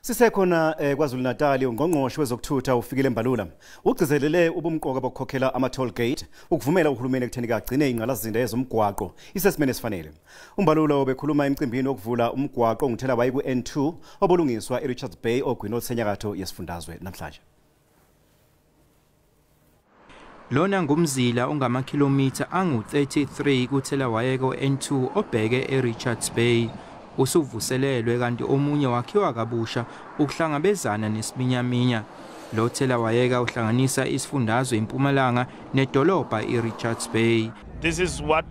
Sisekhona KwaZulu Natal, ungqongqoshe wezokuthutha uFikile Mbalula ugcizelele ubumqoka bokukhokhela ama-toll gate ukuvumela uhulumeni ekutheni kagcine ingqalasizinda yezomgwaqo isesimeni esifanele. UMbalula ubekhuluma emcimbini wokuvula umgwaqo onguthelawayeka ku-N2 obulungiswa e-Richards Bay ogwini olusenyakatho yesifundazwe namhlanje. Lona ngumzila ongamakhilomitha angu-33 kuthelawayeka N2 obheke e-Richards Bay. Usuvuselelwe kanti omunye wakhiwa kabusha ukuhlangabezana nesiminyaminya. Lo thelawayeka uhlanganisa isifundazwe iMpumalanga nedolobha i-Richards Bay. This is what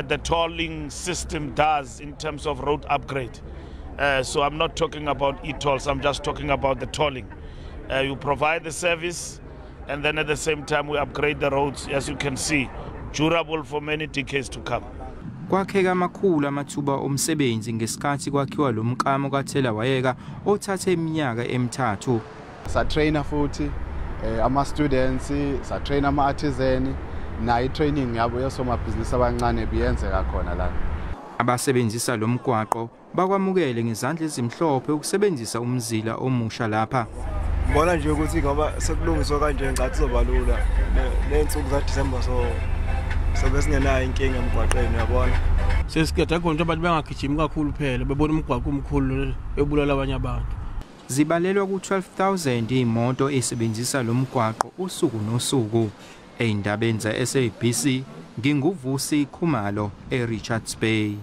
the tolling system does in terms of road upgrade. So I'm not talking about e-tolls, I'm just talking about the tolling. You provide the service and then at the same time we upgrade the roads, as you can see, durable for many decades to come. Kwakheka amakhulu amathuba omsebenzi ngesikhathi kwakhiwa lo mklamo kathelawayeka othathe iminyaka emithathu. Satraina futhi ama-students, satraina ama-artisan, nayo i-training yabo yosomabhizinisi abancane biyenzeka khona lana. Abasebenzisa lo mgwaqo bakwamukele ngezandla ezimhlophe ukusebenzisa umzila omusha lapha. Ngibona nje ukuthi ngoba sekulungiswa kanje ngicathi kuzoba lula ney'nsuku zaDisemba so sobe singenayo inkinga emgwaqeni, uyabona. Sesikade khona abantu bengagijimi kakhulu phela bebona umgwaqo omkhulu ebulala abanye abantu. Zibalelwa ku-12,000 iy'moto esebenzisa lo mgwaqo usuku nosuku. Ey'ndabeni za-SABC nginguVusi Khumalo e-Richards Bay.